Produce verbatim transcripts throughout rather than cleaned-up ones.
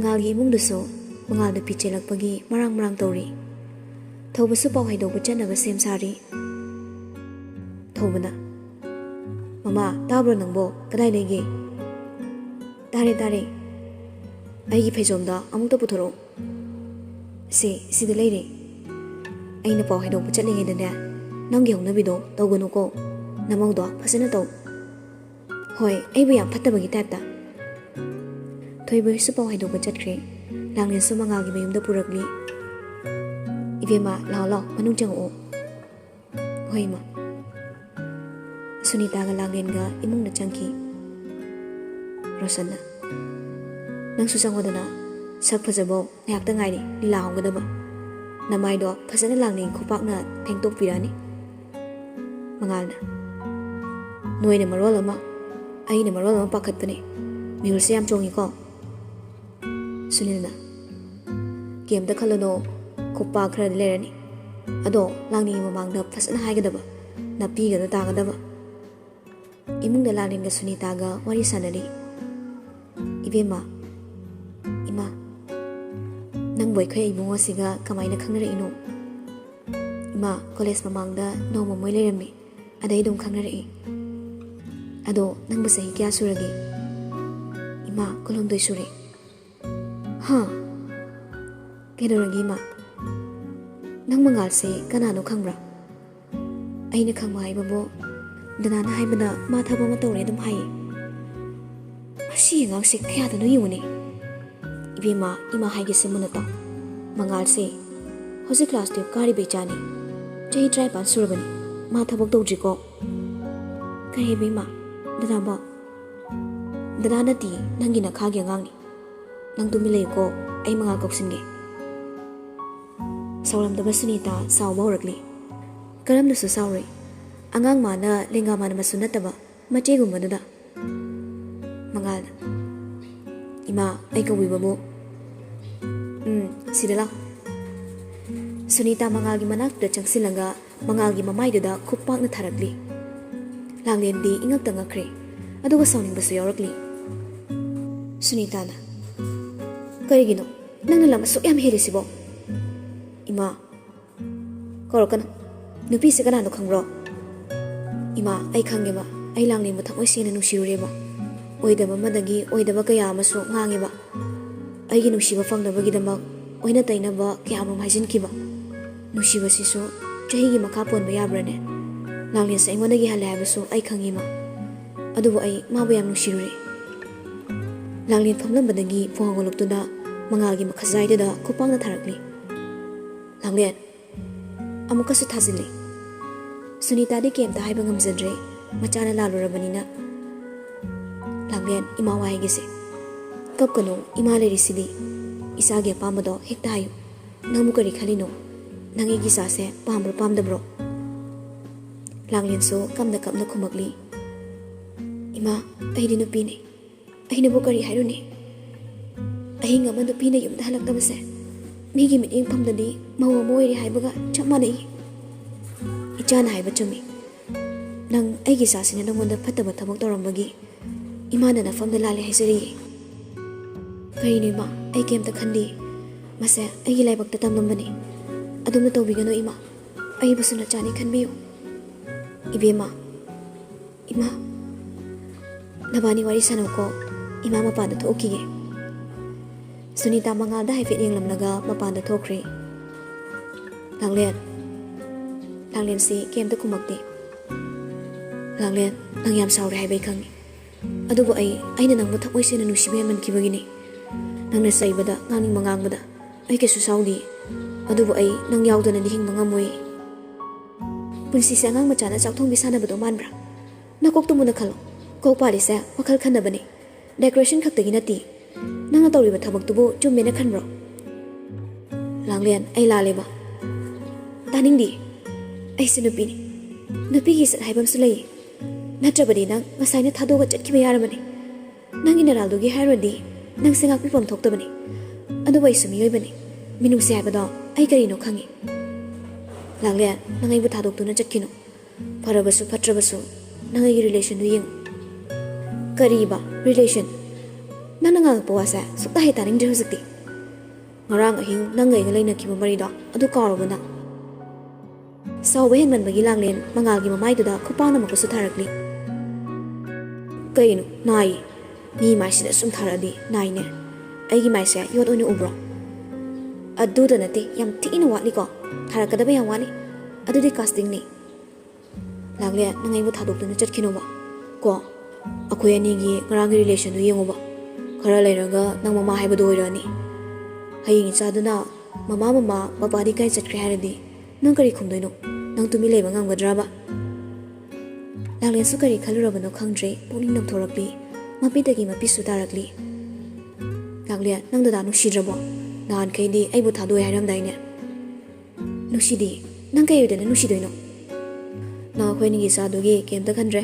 ꯃꯉꯥꯜꯒꯤ ꯏꯃꯨꯡꯗꯁꯨ ꯃꯉꯥꯜ ꯅꯨꯄꯤ ꯆꯦꯜꯂꯛꯄꯒꯤ ꯃꯔꯥꯡ ꯃꯔꯥꯡ ꯇꯧꯔꯤ꯫ ꯊꯧꯕꯁꯨ ꯄꯥꯎ ꯍꯩꯗꯣꯛꯄ ꯆꯠꯅꯕ ꯁꯦꯝ ꯁꯥꯔꯤ꯫ ꯊꯧꯕꯅ, "ꯃꯃꯥ, ꯇꯥꯕ꯭ꯔꯣ ꯅꯪꯕꯣ? ꯀꯗꯥꯏ ꯂꯩꯒꯦ?" "ꯇꯥꯔꯦ, ꯇꯥꯔꯦ꯫ ꯑꯩꯒꯤ ꯐꯩꯖꯣꯝꯗꯣ ꯑꯃꯨꯛꯇ ꯄꯨꯊꯣꯔꯛꯎ꯫ ꯁꯦ, ꯁꯤꯗ ꯂꯩꯔꯦ꯫ ꯑꯩꯅ ꯄꯥꯎ ꯍꯩꯗꯣꯛꯄ ꯆꯠꯂꯤꯉꯩꯗꯅꯦ, ꯅꯪꯒꯤ ꯍꯧꯅꯕꯤꯗꯣ ꯇꯧꯒꯅꯨꯀꯣ꯫ ꯅꯃꯧꯗꯣ ꯐꯖꯅ ꯇꯧ꯫ ꯍꯣꯏ, ꯑꯩꯕꯨ ꯌꯥꯝ ꯐꯠꯇꯕꯒꯤ ꯇꯥꯏꯞꯇ꯫" ꯊꯣꯏꯕ ꯍꯣꯏꯁꯨ ꯄꯥꯎ ꯍꯩꯗꯣꯛꯄ ꯆꯠꯈ꯭ꯔꯦ꯫ ꯂꯥꯡꯂꯦꯟꯁꯨ ꯃꯉꯥꯜꯒꯤ ꯃꯌꯨꯝꯗ ꯄꯨꯔꯛꯂꯤ꯫ "ꯏꯕꯦꯝꯃ, ꯂꯥꯛꯑꯣ, ꯂꯥꯛꯑꯣ, ꯃꯅꯨꯡ ꯆꯪꯉꯛꯑꯣ꯫" "ꯍꯣꯏ, ꯏꯃꯥ꯫" ꯁꯨꯅꯤꯇꯥꯒ ꯂꯥꯡꯂꯦꯟꯒ ꯏꯃꯨꯡꯗ ꯆꯪꯈꯤ꯫ ꯔꯣꯁꯟꯅ, "ꯅꯪꯁꯨ ꯆꯪꯉꯣꯗꯅ, ꯁꯛ ꯐꯖꯕꯧ ꯉꯥꯏꯍꯥꯛꯇ ꯉꯥꯏꯔꯤ ꯂꯤꯂꯥ ꯍꯧꯒꯗꯕ꯫ ꯅꯃꯥꯏꯗꯣ ꯐꯖꯅ ꯂꯥꯡꯂꯦꯟ ꯈꯨꯄꯥꯛꯅ ꯐꯦꯡꯗꯣꯛꯄꯤꯔꯛꯑꯅꯤ꯫" ꯃꯉꯥꯜꯅ, "ꯅꯣꯏꯅ ꯃꯔꯣꯜ ꯑꯃ, ꯑꯩꯅ ꯃꯔꯣꯜ ꯑꯃ ꯄꯥꯈꯠꯄꯅꯦ꯫ ꯃꯤꯍꯨꯜꯁꯦ ꯌꯥꯝ ꯆꯣꯡꯉꯤꯀꯣ꯫" ꯁꯨꯅꯤꯜꯅ, "ꯀꯩꯝꯇ ꯈꯜꯂꯨꯅꯣ, ꯈꯨꯄꯥꯛ ꯈꯔꯗꯤ ꯂꯩꯔꯅꯤ꯫ ꯑꯗꯣ ꯂꯥꯡꯂꯦꯟꯒꯤ ꯃꯃꯥꯡꯗ ꯐꯖꯅ ꯍꯥꯏꯒꯗꯕ, ꯅꯥꯄꯤꯒꯗꯣ ꯇꯥꯒꯗꯕ꯫" ꯏꯃꯨꯡꯗ ꯂꯥꯡꯂꯦꯟꯒ ꯁꯨꯅꯤꯇꯥꯒ ꯋꯥꯔꯤ ꯁꯥꯟꯅꯔꯤ꯫ "ꯏꯕꯦꯝꯃ, ꯏꯃꯥ, ꯅꯪꯕꯨ ꯑꯩꯈꯣꯏ ꯏꯕꯨꯡꯉꯣꯁꯤꯒ ꯀꯃꯥꯏꯅ ꯈꯪꯅꯔꯛꯏꯅꯣ?" "ꯏꯃꯥ, ꯀꯣꯂꯦꯖ ꯃꯃꯥꯡꯗ ꯅꯣꯡꯃ ꯃꯣꯏ ꯂꯩꯔꯝꯃꯤ, ꯑꯗꯩ ꯑꯗꯨꯝ ꯈꯪꯅꯔꯛꯏ꯫" "ꯑꯗꯣ ꯅꯪꯕꯨ ꯆꯍꯤ ꯀꯌꯥ ꯁꯨꯔꯒꯦ?" "ꯏꯃꯥ, ꯀꯨꯟꯍꯨꯝꯗꯣꯏ ꯁꯨꯔꯦ꯫" "ꯍꯥ? ꯀꯩꯗꯧꯔꯒꯦ, ꯏꯃꯥ? ꯅꯪ ꯃꯉꯥꯜꯁꯦ ꯀꯅꯥꯅꯣ ꯈꯪꯕ꯭ꯔꯥ?" "ꯑꯩꯅ ꯈꯪꯕ ꯍꯥꯏꯕꯕꯨ, ꯗꯗꯥꯅ ꯍꯥꯏꯕꯗ ꯃꯥ ꯊꯕꯛ ꯑꯃ ꯇꯧꯔꯦ ꯑꯗꯨꯝ ꯍꯥꯏꯌꯦ꯫ ꯃꯁꯤ ꯑꯉꯥꯡꯁꯦ ꯀꯌꯥꯗꯅꯣ ꯌꯦꯡꯉꯨꯅꯦ꯫" "ꯏꯕꯦꯝꯃ, ꯏꯃꯥ ꯍꯥꯏꯒꯦꯁꯦ ꯃꯨꯟꯅ ꯇꯥꯎ꯫ ꯃꯉꯥꯜꯁꯦ ꯍꯧꯖꯤꯛ ꯀ꯭ꯂꯥꯁ ꯇꯨꯌꯦꯜꯞ ꯀꯥꯔꯤꯕ ꯏꯆꯥꯅꯤ꯫ ꯆꯍꯤ ꯇꯔꯥꯅꯤꯄꯥꯟ ꯁꯨꯔꯕꯅꯤ꯫ ꯃꯥ ꯊꯕꯛ ꯇꯧꯗ꯭ꯔꯤꯀꯣ꯫" "ꯀꯩ ꯍꯥꯏꯕ, ꯏꯃꯥ? ꯗꯗꯥꯕꯣ?" "ꯗꯗꯥ ꯅꯠꯇꯦ, ꯅꯪꯒꯤ ꯅꯈꯥꯒꯤ ꯑꯉꯥꯡꯅꯤ꯫ ꯅꯪ ꯇꯨꯃꯤꯟ ꯂꯩꯌꯨꯀꯣ, ꯑꯩ ꯃꯉꯥꯜ ꯀꯧꯁꯤꯟꯒꯦ꯫" ꯁꯥꯎꯔꯝꯗꯕ ꯁꯨꯅꯤꯇꯥ ꯁꯥꯎꯕ ꯍꯧꯔꯛꯂꯤ꯫ ꯀꯔꯝꯅꯁꯨ ꯁꯥꯎꯔꯣꯏ꯫ ꯑꯉꯥꯡ ꯃꯥꯅ ꯂꯦꯡꯒꯥ ꯃꯥꯟꯅꯕꯁꯨ ꯅꯠꯇꯕ, ꯃꯆꯦꯒꯨꯝꯕꯗꯨꯗ꯫ ꯃꯉꯥꯜꯅ, "ꯏꯃꯥ, ꯑꯩ ꯀꯧꯕꯤꯕꯕꯨ?" "ꯎꯝ, ꯁꯤꯗ ꯂꯥꯎ꯫" ꯁꯨꯅꯤꯇꯥ ꯃꯉꯥꯜꯒꯤ ꯃꯅꯥꯛꯇ ꯆꯪꯁꯤꯜꯂꯒ ꯃꯉꯥꯜꯒꯤ ꯃꯃꯥꯏꯗꯨꯗ ꯈꯨꯄꯥꯛꯅ ꯊꯥꯔꯛꯂꯤ꯫ ꯂꯥꯡꯂꯦꯟꯗꯤ ꯏꯉꯛꯇ ꯉꯛꯈ꯭ꯔꯦ, ꯑꯗꯨꯒ ꯁꯥꯎꯅꯤꯡꯕꯁꯨ ꯌꯥꯎꯔꯛꯂꯤ꯫ ꯁꯨꯅꯤꯇꯥꯅ, ꯀꯔꯤꯒꯤꯅꯣ ꯅꯪꯅ ꯂꯝ ꯑꯁꯨꯛ ꯌꯥꯝ ꯍꯦꯜꯂꯤꯁꯤꯕꯣ? ꯏꯃꯥ, ꯀꯧꯔꯛꯀꯅꯨ꯫ ꯅꯨꯄꯤꯁꯦ ꯀꯅꯥꯅꯣ ꯈꯪꯕ꯭ꯔꯣ? ꯏꯃꯥ, ꯑꯩ ꯈꯪꯉꯦꯕ꯫ ꯑꯩ ꯂꯥꯡꯂꯦꯟꯕꯨ ꯊꯃꯣꯏ ꯁꯦꯡꯅ ꯅꯨꯡꯁꯤꯔꯨꯔꯦꯕ꯫ ꯑꯣꯏꯗꯕ ꯑꯃꯗꯒꯤ ꯑꯣꯏꯗꯕ ꯀꯌꯥ ꯑꯃꯁꯨ ꯉꯥꯡꯉꯦꯕ꯫ ꯑꯩꯒꯤ ꯅꯨꯡꯁꯤꯕ ꯐꯪꯅꯕꯒꯤꯗꯃꯛ ꯑꯣꯏꯅ ꯇꯩꯅꯕ ꯀꯌꯥꯃꯔꯨꯝ ꯍꯥꯏꯖꯤꯟꯈꯤꯕ꯫ ꯅꯨꯡꯁꯤꯕꯁꯤꯁꯨ ꯆꯍꯤꯒꯤ ꯃꯈꯥ ꯄꯣꯟꯕ ꯌꯥꯕ꯭ꯔꯥꯅꯦ? ꯂꯥꯡꯂꯦꯟꯁꯦ ꯑꯩꯉꯣꯟꯗꯒꯤ ꯍꯜꯂꯦ ꯍꯥꯏꯕꯁꯨ ꯑꯩ ꯈꯪꯉꯤꯃ꯫ ꯑꯗꯨꯕꯨ ꯑꯩ ꯃꯥꯕꯨ ꯌꯥꯝ ꯅꯨꯡꯁꯤꯔꯨꯔꯦ꯫ ꯂꯥꯡꯂꯦꯟ ꯐꯝꯂꯝꯕꯗꯒꯤ ꯐꯣꯟ ꯍꯧꯒꯠꯂꯛꯇꯨꯅ ꯃꯉꯥꯜꯒꯤ ꯃꯈꯖꯥꯏꯗꯨꯗ ꯈꯨꯄꯥꯛꯅ ꯊꯥꯔꯛꯂꯤ꯫ ꯂꯥꯡꯂꯦꯟ ꯑꯃꯨꯛꯀꯁꯨ ꯊꯥꯖꯤꯜꯂꯤ꯫ ꯁꯨꯅꯤꯇꯥꯗꯤ ꯀꯩꯝꯇ ꯍꯥꯏꯕ ꯉꯝꯖꯗ꯭ꯔꯦ, ꯃꯆꯥꯅ ꯂꯥꯜꯂꯨꯔꯕꯅꯤꯅ꯫ ꯂꯥꯡꯂꯦꯟ, ꯏꯃꯥ ꯋꯥ ꯍꯥꯏꯒꯦꯁꯦ꯫ ꯀꯞꯀꯅꯨ, ꯏꯃꯥ ꯂꯩꯔꯤꯁꯤꯗꯤ꯫ ꯏꯆꯥꯒꯤ ꯑꯄꯥꯝꯕꯗꯣ ꯍꯦꯛꯇ ꯍꯥꯏꯌꯨ꯫ ꯅꯪꯕꯨ ꯀꯔꯤ ꯈꯜꯂꯤꯅꯣ? ꯅꯪ ꯑꯩꯒꯤ ꯏꯆꯥꯁꯦ ꯄꯥꯝꯕ꯭ꯔꯣ ꯄꯥꯝꯗꯕ꯭ꯔꯣ? ꯂꯥꯡꯂꯦꯟꯁꯨ ꯀꯞꯅ ꯀꯞꯅ ꯈꯨꯝꯃꯛꯂꯤ꯫ ꯏꯃꯥ, ꯑꯩꯗꯤ ꯅꯨꯄꯤꯅꯤ꯫ ꯑꯩꯅꯕꯨ ꯀꯔꯤ ꯍꯥꯏꯔꯨꯅꯤ? ꯑꯍꯤꯡ ꯑꯃ ꯅꯨꯄꯤꯅ ꯌꯨꯝꯗ ꯍꯜꯂꯛꯇꯕꯁꯦ ꯃꯤꯒꯤ ꯃꯤꯠꯌꯦꯡꯐꯝꯗꯗꯤ ꯃꯧ ꯑꯃ ꯑꯣꯏꯔꯦ ꯍꯥꯏꯕꯒ ꯆꯞ ꯃꯥꯟꯅꯩ꯫ ꯏꯆꯥꯅ ꯍꯥꯏꯕ ꯆꯨꯝꯃꯤ꯫ ꯅꯪ ꯑꯩꯒꯤ ꯏꯆꯥꯁꯤꯅ ꯅꯪꯉꯣꯟꯗ ꯐꯠꯇꯕ ꯊꯕꯛ ꯇꯧꯔꯝꯕꯒꯤ ꯏꯃꯥꯅ ꯅꯐꯝꯗ ꯂꯥꯜꯂꯦ ꯍꯥꯏꯖꯔꯤꯌꯦ꯫ ꯀꯔꯤꯅꯣ ꯏꯃꯥ? ꯑꯩ ꯀꯩꯝꯇ ꯈꯟꯗꯦ꯫ ꯃꯁꯦ ꯑꯩꯒꯤ ꯂꯥꯏꯕꯛꯇ ꯇꯝꯂꯝꯕꯅꯤ꯫ ꯑꯗꯨꯝꯅ ꯇꯧꯕꯤꯒꯅꯨ ꯏꯃꯥ꯫ ꯑꯩꯕꯨꯁꯨ ꯅꯆꯥꯅꯤ ꯈꯟꯕꯤꯌꯨ꯫ ꯏꯕꯦꯝꯃ, ꯏꯃꯥ, ꯅꯕꯥꯅꯤ ꯋꯥꯔꯤ ꯁꯥꯟꯅꯧꯀꯣ꯫ ꯏꯃꯥ ꯃꯄꯥꯟꯗ ꯊꯣꯛꯈꯤꯒꯦ꯫ ꯁꯨꯅꯤꯇꯥ ꯃꯉꯥꯜꯗ ꯍꯥꯏꯐꯦꯠ ꯌꯦꯡꯂꯝꯂꯒ ꯃꯄꯥꯟꯗ ꯊꯣꯛꯈ꯭ꯔꯦ꯫ ꯂꯥꯡꯂꯦꯟ꯫ ꯂꯥꯡꯂꯦꯟꯁꯤ ꯀꯩꯝꯇ ꯈꯨꯝꯃꯛꯇꯦ꯫ ꯂꯥꯡꯂꯦꯟ, ꯅꯪ ꯌꯥꯝ ꯁꯥꯎꯔꯦ ꯍꯥꯏꯕ ꯑꯩ ꯈꯪꯉꯤ꯫ ꯑꯗꯨꯕꯨ ꯑꯩ, ꯑꯩꯅ ꯅꯪꯕꯨ ꯊꯃꯣꯏ ꯁꯦꯡꯅ ꯅꯨꯡꯁꯤꯕ ꯍꯦꯟꯃꯟꯈꯤꯕꯒꯤꯅꯤ꯫ ꯅꯪꯅ ꯆꯩꯕꯗ, ꯉꯥꯡꯅꯤꯡꯕ ꯉꯥꯡꯕꯗ ꯑꯩ ꯀꯩꯁꯨ ꯁꯥꯎꯗꯦ꯫ ꯑꯗꯨꯕꯨ ꯑꯩ ꯅꯪ ꯌꯥꯎꯗꯅꯗꯤ ꯍꯤꯡꯕ ꯉꯝꯃꯣꯏ꯫ ꯄꯨꯟꯁꯤꯁꯦ ꯑꯉꯥꯡ ꯃꯆꯥꯅ ꯆꯥꯛꯊꯣꯡꯕꯤ ꯁꯥꯟꯅꯕꯗꯣ ꯃꯥꯟꯕ꯭ꯔꯥ? ꯅꯀꯣꯛꯇꯨ ꯃꯨꯟꯅ ꯈꯜꯂꯣ꯫ ꯀꯣꯛ ꯄꯥꯜꯂꯤꯁꯦ ꯃꯈꯜ ꯈꯟꯅꯕꯅꯤ꯫ ꯗꯦꯀꯣꯔꯦꯁꯟ ꯈꯛꯇꯒꯤ ꯅꯠꯇꯦ꯫ ꯅꯪꯅ ꯇꯧꯔꯤꯕ ꯊꯕꯛꯇꯨꯕꯨ ꯆꯨꯝꯃꯦꯅ ꯈꯟꯕ꯭ꯔꯣ? ꯂꯥꯡꯂꯦꯟ, ꯑꯩ ꯂꯥꯜꯂꯦꯕ꯫ ꯇꯥꯅꯤꯡꯗꯦ꯫ ꯑꯩꯁꯨ ꯅꯨꯄꯤꯅꯤ꯫ ꯅꯨꯄꯤꯒꯤ ꯏꯖꯠ ꯍꯥꯏꯕ ꯑꯃꯁꯨ ꯂꯩꯌꯦ꯫ ꯅꯠꯇ꯭ꯔꯕꯗꯤ ꯅꯪ ꯉꯁꯥꯏꯅ ꯊꯥꯗꯣꯛꯑꯒ ꯆꯠꯈꯤꯕ ꯌꯥꯔꯕꯅꯤ꯫ ꯅꯪꯒꯤ ꯅꯔꯥꯜꯗꯨꯒꯤ ꯍꯥꯏꯔꯨꯔꯗꯤ ꯅꯪꯁꯦ ꯉꯥꯛꯄꯤꯐꯝ ꯊꯣꯛꯇꯕꯅꯤ꯫ ꯑꯗꯨꯕꯨ ꯑꯩꯁꯨ ꯃꯤꯑꯣꯏꯕꯅꯤ꯫ ꯃꯤꯅꯨꯡꯁꯤ ꯍꯥꯏꯕꯗꯣ ꯑꯩ ꯀꯔꯤꯅꯣ ꯈꯪꯉꯤ꯫ ꯂꯥꯡꯂꯦꯟ, ꯅꯪ ꯑꯩꯕꯨ ꯊꯥꯗꯣꯛꯇꯨꯅ ꯆꯠꯈꯤꯅꯨ꯫ ꯐꯔꯕꯁꯨ ꯐꯠꯇ꯭ꯔꯕꯁꯨ ꯅꯪ ꯑꯩꯒꯤ ꯔꯤꯂꯦꯁꯟꯗꯨ ꯌꯦꯡꯉꯨ꯫ ꯀꯔꯤꯕ ꯔꯤꯂꯦꯁꯟ? ꯅꯪꯅ ꯉꯥꯡꯉꯛꯄ ꯋꯥꯁꯦ ꯁꯨꯛꯇ ꯍꯦꯛ ꯇꯥꯅꯤꯡꯗ꯭ꯔꯦ ꯍꯧꯖꯤꯛꯇꯤ꯫ ꯉꯔꯥꯡ ꯑꯍꯤꯡ ꯅꯪꯒ ꯑꯩꯒ ꯂꯩꯅꯈꯤꯕ ꯃꯔꯤꯗꯣ ꯑꯗꯨ ꯀꯥꯎꯔꯕ ꯅꯪ? ꯁꯥꯎꯕ ꯍꯦꯟꯃꯟꯕꯒꯤ ꯂꯥꯡꯂꯦꯟ ꯃꯉꯥꯜꯒꯤ ꯃꯃꯥꯏꯗꯨꯗ ꯈꯨꯄꯥꯛꯅ ꯑꯃꯨꯛꯀꯁꯨ ꯊꯥꯔꯛꯂꯤ꯫ ꯀꯩꯅꯣ ꯅꯥꯏ? ꯃꯤ ꯃꯥꯏꯁꯤꯗ ꯁꯨꯝ ꯊꯥꯔꯛꯑꯗꯤ ꯅꯥꯏꯅꯦ꯫ ꯑꯩꯒꯤ ꯃꯥꯏꯁꯦ ꯌꯣꯠ ꯑꯣꯏꯅ ꯎꯕ꯭ꯔꯣ? ꯑꯗꯨꯗ ꯅꯠꯇꯦ, ꯌꯥꯝ ꯊꯤꯅ ꯋꯥꯠꯂꯤꯀꯣ꯫ ꯊꯥꯔꯛꯀꯗꯕ ꯌꯥꯝ ꯋꯥꯠꯂꯤ꯫ ꯑꯗꯨꯗꯤ ꯀꯥꯁꯇꯤꯡꯅꯤ꯫ ꯂꯥꯡꯂꯦ, ꯅꯪ ꯑꯩꯕꯨ ꯊꯥꯗꯣꯛꯇꯨꯅ ꯆꯠꯈꯤꯅꯣꯕ ꯀꯣ꯫ ꯑꯩꯈꯣꯏ ꯑꯅꯤꯒꯤ ꯉꯔꯥꯡꯒꯤ ꯔꯤꯂꯦꯁꯟꯗꯨ ꯌꯦꯡꯉꯣꯕ꯫ ꯈꯔ ꯂꯩꯔꯒ ꯅꯪ ꯃꯃꯥ ꯍꯥꯏꯕꯗꯨ ꯑꯣꯏꯔꯛꯑꯅꯤ꯫ ꯍꯌꯦꯡ ꯏꯆꯥꯗꯨꯅ "ꯃꯃꯥ, ꯃꯃꯥ, ꯄꯄꯥꯗꯤ ꯀꯥꯏ ꯆꯠꯈ꯭ꯔꯦ?" ꯍꯥꯏꯔꯗꯤ ꯅꯪ ꯀꯔꯤ ꯈꯨꯝꯗꯣꯏꯅꯣ? ꯅꯪ ꯇꯨꯃꯤꯟ ꯂꯩꯕ ꯉꯝꯒꯗ꯭ꯔꯕ? ꯂꯥꯡꯂꯦꯟꯁꯨ ꯀꯔꯤ ꯈꯜꯂꯨꯔꯕꯅꯣ ꯈꯪꯗ꯭ꯔꯦ, ꯄꯨꯛꯅꯤꯡ ꯅꯧꯊꯣꯔꯛꯂꯤ꯫ ꯃꯄꯤꯗꯒꯤ ꯃꯄꯤꯁꯨ ꯇꯥꯔꯛꯂꯤ꯫ ꯂꯥꯡꯂꯦꯟ, ꯅꯪ ꯗꯗꯥ ꯅꯨꯡꯁꯤꯗ꯭ꯔꯕꯣ? ꯅꯍꯥꯟꯈꯩꯗꯤ ꯑꯩꯕꯨ ꯊꯥꯗꯣꯛꯑꯦ ꯍꯥꯏꯔꯝꯗꯥꯏꯅꯦ? ꯅꯨꯡꯁꯤꯗꯤ, ꯅꯪ ꯀꯩ ꯑꯣꯏꯗꯅ ꯅꯨꯡꯁꯤꯗꯣꯏꯅꯣ? ꯅꯪ ꯑꯩꯈꯣꯏ ꯑꯅꯤꯒꯤ ꯏꯆꯥꯗꯨꯒꯤ ꯀꯩꯝꯇ ꯈꯟꯗ꯭ꯔꯦ?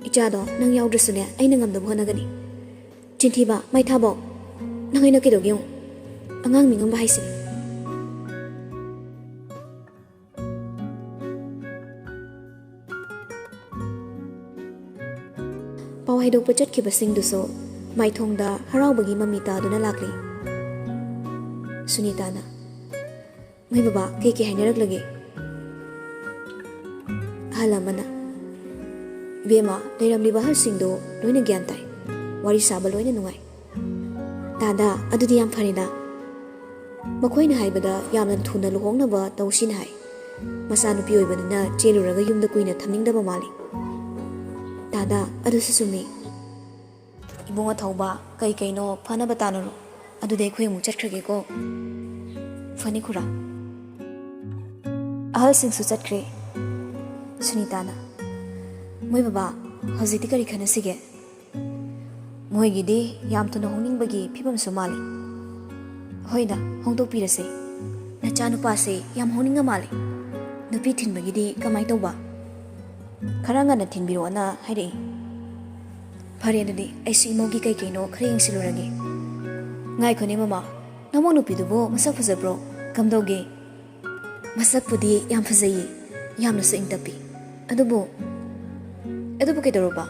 ꯏꯆꯥꯗꯣ ꯅꯪ ꯌꯥꯎꯗ꯭ꯔꯁꯨꯅꯦ, ꯑꯩꯅ ꯉꯝꯅꯕ ꯍꯣꯠꯅꯒꯅꯤ꯫ ꯆꯤꯟꯊꯤꯕ, ꯃꯩ ꯊꯥꯕꯧ꯫ ꯅꯪ ꯑꯩꯅ ꯀꯩꯗꯧꯒꯦ ꯌꯦꯡꯉꯨ꯫ ꯑꯉꯥꯡ ꯃꯤ ꯉꯝꯕ ꯍꯥꯏꯁꯦ꯫ ꯄꯥꯎ ꯍꯥꯏꯗꯣꯛꯄ ꯆꯠꯈꯤꯕꯁꯤꯡꯗꯨꯁꯨ ꯃꯥꯏꯊꯣꯡꯗ ꯍꯔꯥꯎꯕꯒꯤ ꯃꯃꯤ ꯇꯥꯗꯨꯅ ꯂꯥꯛꯂꯤ꯫ ꯁꯨꯅꯤꯇꯥꯅ, "ꯃꯣꯏ ꯕꯕꯥ ꯀꯩ ꯀꯩ ꯍꯥꯏꯅꯔꯛꯂꯒꯦ?" ꯑꯍꯜ ꯑꯃꯅ, "ꯏꯕꯦꯝꯃ, ꯂꯩꯔꯝꯂꯤꯕ ꯑꯍꯜꯁꯤꯡꯗꯣ ꯂꯣꯏꯅ ꯒ꯭ꯌꯥꯟ ꯇꯥꯏ꯫ ꯋꯥꯔꯤ ꯁꯥꯕ ꯂꯣꯏꯅ ꯅꯨꯡꯉꯥꯏ꯫" "ꯇꯥꯗꯥ, ꯑꯗꯨꯗꯤ ꯌꯥꯝ ꯐꯔꯦꯗ꯫ ꯃꯈꯣꯏꯅ ꯍꯥꯏꯕꯗ ꯌꯥꯝꯅ ꯊꯨꯅ ꯂꯨꯍꯣꯡꯅꯕ ꯇꯧꯁꯤꯅ ꯍꯥꯏ꯫ ꯃꯆꯥꯅꯨꯄꯤ ꯑꯣꯏꯕꯅꯤꯅ ꯆꯦꯜꯂꯨꯔꯒ ꯌꯨꯝꯗ ꯀꯨꯏꯅ ꯊꯝꯅꯤꯡꯗꯕ ꯃꯥꯜꯂꯤ꯫" "ꯇꯥꯗꯥ, ꯑꯗꯨꯁꯨ ꯆꯨꯝꯃꯤ꯫ ꯏꯕꯨꯡ ꯑꯊꯧꯕ, ꯀꯩ ꯀꯩꯅꯣ ꯐꯅꯕ ꯇꯥꯟꯅꯔꯣ꯫ ꯑꯗꯨꯗꯤ ꯑꯩꯈꯣꯏ ꯑꯃꯨꯛ ꯆꯠꯈ꯭ꯔꯒꯦꯀꯣ꯫" "ꯐꯅꯤ ꯈꯨꯔꯥ꯫" ꯑꯍꯜꯁꯤꯡꯁꯨ ꯆꯠꯈ꯭ꯔꯦ꯫ ꯁꯨꯅꯤꯇꯥꯅ, "ꯃꯣꯏ ꯕꯕꯥ, ꯍꯧꯖꯤꯛꯇꯤ ꯀꯔꯤ ꯈꯟꯅꯁꯤꯒꯦ?" "ꯃꯣꯏꯒꯤꯗꯤ ꯌꯥꯝ ꯊꯨꯅ ꯍꯣꯡꯅꯤꯡꯕꯒꯤ ꯐꯤꯕꯝꯁꯨ ꯃꯥꯜꯂꯤ꯫" "ꯍꯣꯏꯗ, ꯍꯣꯡꯗꯣꯛꯄꯤꯔꯁꯦ꯫ ꯅꯆꯥꯅꯨꯄꯥꯁꯦ ꯌꯥꯝ ꯍꯣꯡꯅꯤꯡꯉ ꯃꯥꯜꯂꯦ꯫ ꯅꯨꯄꯤ ꯊꯤꯟꯕꯒꯤꯗꯤ ꯀꯃꯥꯏ ꯇꯧꯕ?" "ꯈꯔ ꯉꯟꯅ ꯊꯤꯟꯕꯤꯔꯛꯑꯣꯅ ꯍꯥꯏꯔꯛꯏ꯫" "ꯐꯔꯦ, ꯑꯗꯨꯗꯤ ꯑꯩꯁꯨ ꯏꯃꯧꯒꯤ ꯀꯩ ꯀꯩꯅꯣ ꯈꯔ ꯌꯦꯡꯁꯤꯜꯂꯨꯔꯒꯦ꯫" "ꯉꯥꯏꯈꯣꯅꯦ ꯃꯃꯥ, ꯅꯃꯧ ꯅꯨꯄꯤꯗꯨꯕꯨ ꯃꯁꯛ ꯐꯖꯕ꯭ꯔꯣ? ꯀꯝꯗꯧꯒꯦ?" "ꯃꯁꯛꯄꯨꯗꯤ ꯌꯥꯝ ꯐꯖꯩꯌꯦ, ꯌꯥꯝꯅꯁꯨ ꯏꯪ ꯇꯞꯄꯤ꯫ ꯑꯗꯨꯕꯨ..." "ꯑꯗꯨꯕꯨ ꯀꯩꯗꯧꯔꯕ?"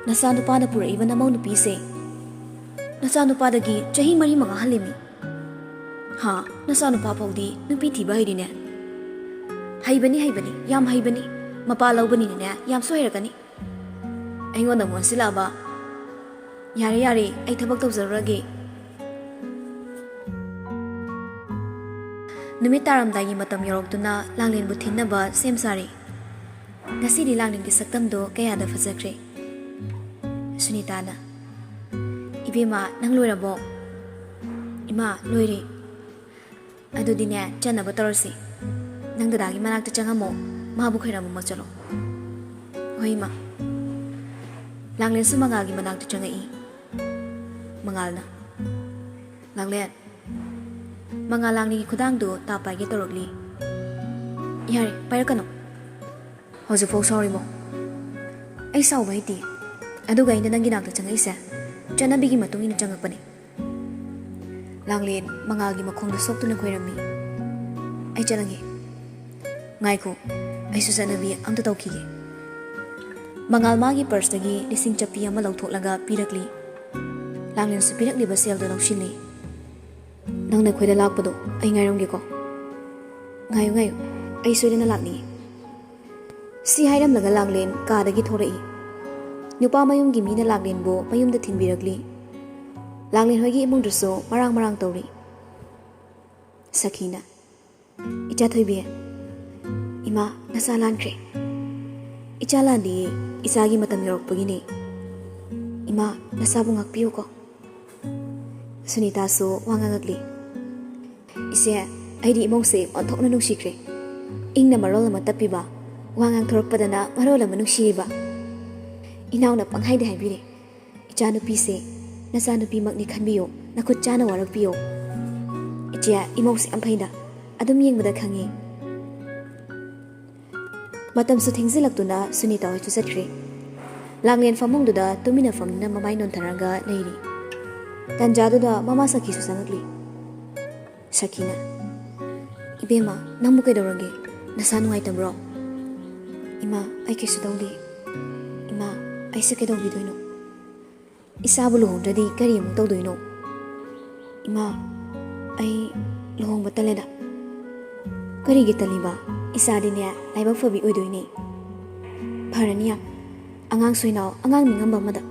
ꯅꯆꯥꯅꯨꯄꯥꯅ ꯄꯨꯔꯛꯏꯕ ꯅꯃꯧ ꯅꯨꯄꯤꯁꯦ ꯅꯆꯥꯅꯨꯄꯥꯗꯒꯤ ꯆꯍꯤ ꯃꯔꯤ ꯃꯉꯥ ꯍꯜꯂꯤꯃꯤ꯫ ꯍꯥ, ꯅꯆꯥꯅꯨꯄꯥ ꯐꯥꯎꯗꯤ ꯅꯨꯄꯤ ꯊꯤꯕ ꯍꯩꯔꯤꯅꯦ꯫ ꯍꯩꯕꯅꯤ, ꯍꯩꯕꯅꯤ, ꯌꯥꯝ ꯍꯩꯕꯅꯤ꯫ ꯃꯄꯥ ꯂꯧꯕꯅꯤꯅꯅꯦ, ꯌꯥꯝꯁꯨ ꯍꯩꯔꯛꯀꯅꯤ꯫ ꯑꯩꯉꯣꯟꯗ ꯑꯃꯨꯛ ꯑꯣꯟꯁꯤꯜꯂꯛꯑꯕ꯫ ꯌꯥꯔꯦ, ꯌꯥꯔꯦ, ꯑꯩ ꯊꯕꯛ ꯇꯧꯖꯔꯨꯔꯒꯦ꯫ ꯅꯨꯃꯤꯠ ꯇꯥꯔꯝꯗꯥꯏꯒꯤ ꯃꯇꯝ ꯌꯧꯔꯛꯇꯨꯅ ꯂꯥꯡꯂꯦꯟꯕꯨ ꯊꯤꯟꯅꯕ ꯁꯦꯝ ꯁꯥꯔꯤ꯫ ꯉꯁꯤꯗꯤ ꯂꯥꯡꯂꯦꯟꯒꯤ ꯁꯛꯇꯝꯗꯣ ꯀꯌꯥꯗ ꯐꯖꯈ꯭ꯔꯦ꯫ ꯁꯨꯅꯤꯇꯥꯅ, "ꯏꯕꯦꯝꯃ, ꯅꯪ ꯂꯣꯏꯔꯕꯣ?" "ꯏꯃꯥ, ꯂꯣꯏꯔꯦ꯫" "ꯑꯗꯨꯗꯤꯅꯦ, ꯆꯠꯅꯕ ꯇꯧꯔꯁꯤ꯫ ꯅꯪ ꯗꯗꯥꯒꯤ ꯃꯅꯥꯛꯇ ꯆꯪꯉꯝꯃꯣ, ꯃꯥꯕꯨ ꯈꯣꯏꯔꯝꯃꯣ ꯆꯠꯂꯣ꯫" "ꯍꯣꯏ, ꯏꯃꯥ꯫" ꯂꯥꯡꯂꯦꯟꯁꯨ ꯃꯉꯥꯜꯒꯤ ꯃꯅꯥꯛꯇ ꯆꯪꯉꯛꯏ꯫ ꯃꯉꯥꯜꯅ, "ꯂꯥꯡꯂꯦꯟ꯫" ꯃꯉꯥꯜ ꯂꯥꯡꯂꯦꯟꯒꯤ ꯈꯨꯗꯥꯡꯗꯨ ꯇꯥꯞ ꯄꯥꯏꯒꯦ ꯇꯧꯔꯛꯂꯤ꯫ "ꯌꯥꯔꯦ, ꯄꯥꯏꯔꯛꯀꯅꯨ꯫" "ꯍꯧꯖꯤꯛꯐꯥꯎ ꯁꯥꯎꯔꯤꯕꯣ?" "ꯑꯩ ꯁꯥꯎꯕ ꯍꯩꯇꯦ꯫ ꯑꯗꯨꯒ ꯑꯩꯅ ꯅꯪꯒꯤ ꯅꯥꯛꯇ ꯆꯪꯉꯛꯏꯁꯦ ꯆꯠꯅꯕꯤꯒꯤ ꯃꯇꯨꯡ ꯏꯟꯅ ꯆꯪꯉꯛꯄꯅꯦ꯫" ꯂꯥꯡꯂꯦꯟ ꯃꯉꯥꯜꯒꯤ ꯃꯈꯣꯡꯗ ꯁꯣꯛꯇꯨꯅ ꯈꯣꯏꯔꯝꯃꯤ꯫ "ꯑꯩ ꯆꯠꯂꯒꯦ꯫" "ꯉꯥꯏꯈꯣ, ꯑꯩꯁꯨ ꯆꯠꯅꯕꯤ ꯑꯝꯇ ꯇꯧꯈꯤꯒꯦ꯫" ꯃꯉꯥꯜ ꯃꯥꯒꯤ ꯄꯔꯁꯇꯒꯤ ꯂꯤꯁꯤꯡ ꯆꯞꯄꯤ ꯑꯃ ꯂꯧꯊꯣꯛꯂꯒ ꯄꯤꯔꯛꯂꯤ꯫ ꯂꯥꯡꯂꯦꯟꯁꯨ ꯄꯤꯔꯛꯂꯤꯕ ꯁꯦꯜꯗꯨ ꯂꯧꯁꯤꯜꯂꯤ꯫ "ꯅꯪꯅ ꯑꯩꯈꯣꯏꯗ ꯂꯥꯛꯄꯗꯣ ꯑꯩ ꯉꯥꯏꯔꯝꯒꯦꯀꯣ꯫" "ꯉꯥꯏꯌꯨ, ꯉꯥꯏꯌꯨ, ꯑꯩ ꯁꯣꯏꯗꯅ ꯂꯥꯛꯅꯤꯡꯉꯤ꯫" ꯁꯤ ꯍꯥꯏꯔꯝꯂꯒ ꯂꯥꯡꯂꯦꯟ ꯀꯥꯗꯒꯤ ꯊꯣꯔꯛꯏ꯫ ꯅꯨꯄꯥ ꯃꯌꯨꯝꯒꯤ ꯃꯤꯅ ꯂꯥꯡꯂꯦꯟꯕꯨ ꯃꯌꯨꯝꯗ ꯊꯤꯟꯕꯤꯔꯛꯂꯤ꯫ ꯂꯥꯡꯂꯦꯟ ꯍꯣꯏꯒꯤ ꯏꯃꯨꯡꯗꯨꯁꯨ ꯃꯔꯥꯡ ꯃꯔꯥꯡ ꯇꯧꯔꯤ꯫ ꯁꯈꯤꯅ, "ꯏꯆꯥ ꯊꯣꯏꯕꯤ꯫" "ꯏꯃꯥ, ꯅꯆꯥ ꯂꯥꯟꯈ꯭ꯔꯦ꯫" "ꯏꯆꯥ ꯂꯥꯟꯗꯤꯌꯦ, ꯏꯆꯥꯒꯤ ꯃꯇꯝ ꯌꯧꯔꯛꯄꯒꯤꯅꯦ꯫" "ꯏꯃꯥ, ꯅꯆꯥꯕꯨ ꯉꯥꯛꯄꯤꯌꯨꯀꯣ꯫" ꯁꯨꯅꯤꯇꯥꯁꯨ ꯋꯥ ꯉꯥꯡꯉꯛꯂꯤ꯫ "ꯏꯆꯦ, ꯑꯩꯗꯤ ꯏꯃꯧꯁꯦ ꯑꯣꯟꯊꯣꯛꯅ ꯅꯨꯡꯁꯤꯈ꯭ꯔꯦ꯫ ꯏꯪꯅ ꯃꯔꯣꯜ ꯑꯃ ꯇꯞꯄꯤꯕ, ꯋꯥ ꯉꯥꯡꯊꯣꯔꯛꯄꯗꯅ ꯃꯔꯣꯜ ꯑꯃ ꯅꯨꯡꯁꯤꯔꯤꯕ꯫ ꯏꯅꯥꯎꯅ ꯄꯪꯍꯥꯏꯗ ꯍꯥꯏꯕꯤꯔꯦ꯫ ꯏꯆꯥꯅꯨꯄꯤꯁꯦ ꯅꯆꯥꯅꯨꯄꯤꯃꯛꯅꯤ ꯈꯟꯕꯤꯌꯣ, ꯅꯈꯨꯠ ꯆꯥꯅ ꯋꯥꯔꯛꯄꯤꯌꯣ꯫" "ꯏꯆꯦ, ꯏꯃꯧꯁꯦ ꯌꯥꯝ ꯐꯩꯗ, ꯑꯗꯨꯝ ꯌꯦꯡꯕꯗ ꯈꯪꯉꯤ꯫" ꯃꯇꯝꯁꯨ ꯊꯦꯡꯖꯤꯜꯂꯛꯇꯨꯅ ꯁꯨꯅꯤꯇꯥ ꯍꯣꯏꯁꯨ ꯆꯠꯈ꯭ꯔꯦ꯫ ꯂꯥꯡꯂꯦꯟ ꯐꯃꯨꯡꯗꯨꯗ ꯇꯨꯃꯤꯟꯅ ꯐꯝꯗꯨꯅ ꯃꯃꯥꯏ ꯅꯣꯟꯊꯔꯒ ꯂꯩꯔꯤ꯫ ꯇꯟꯖꯥꯗꯨꯗ ꯃꯃꯥ ꯁꯈꯤꯁꯨ ꯆꯪꯉꯛꯂꯤ꯫ ꯁꯈꯤꯅ, "ꯏꯕꯦꯝꯃ, ꯅꯪꯕꯨ ꯀꯩꯗꯧꯔꯒꯦ? ꯅꯁꯥ ꯅꯨꯡꯉꯥꯏꯇꯕ꯭ꯔꯣ?" "ꯏꯃꯥ, ꯑꯩ ꯀꯩꯁꯨ ꯇꯧꯗꯦ꯫ ꯏꯃꯥ, ꯑꯩꯁꯦ ꯀꯩꯗꯧꯕꯤꯗꯣꯏꯅꯣ? ꯏꯆꯥꯕꯨ ꯂꯨꯍꯣꯡꯗ꯭ꯔꯗꯤ ꯀꯔꯤ ꯑꯃꯨꯛ ꯇꯧꯗꯣꯏꯅꯣ? ꯏꯃꯥ, ꯑꯩ ꯂꯨꯍꯣꯡꯕ ꯇꯜꯂꯦꯗ꯫ ꯀꯔꯤꯒꯤ ꯇꯜꯂꯤꯕ? ꯏꯆꯥꯗꯤꯅꯦ ꯂꯥꯏꯕꯛ ꯐꯕꯤ ꯑꯣꯏꯗꯣꯏꯅꯦ꯫ ꯐꯔꯅꯤ ꯌꯥꯝ꯫ ꯑꯉꯥꯡ ꯁꯣꯏꯅꯥꯎ, ꯑꯉꯥꯡ ꯅꯤꯡꯉꯝꯕ ꯑꯃꯗ꯫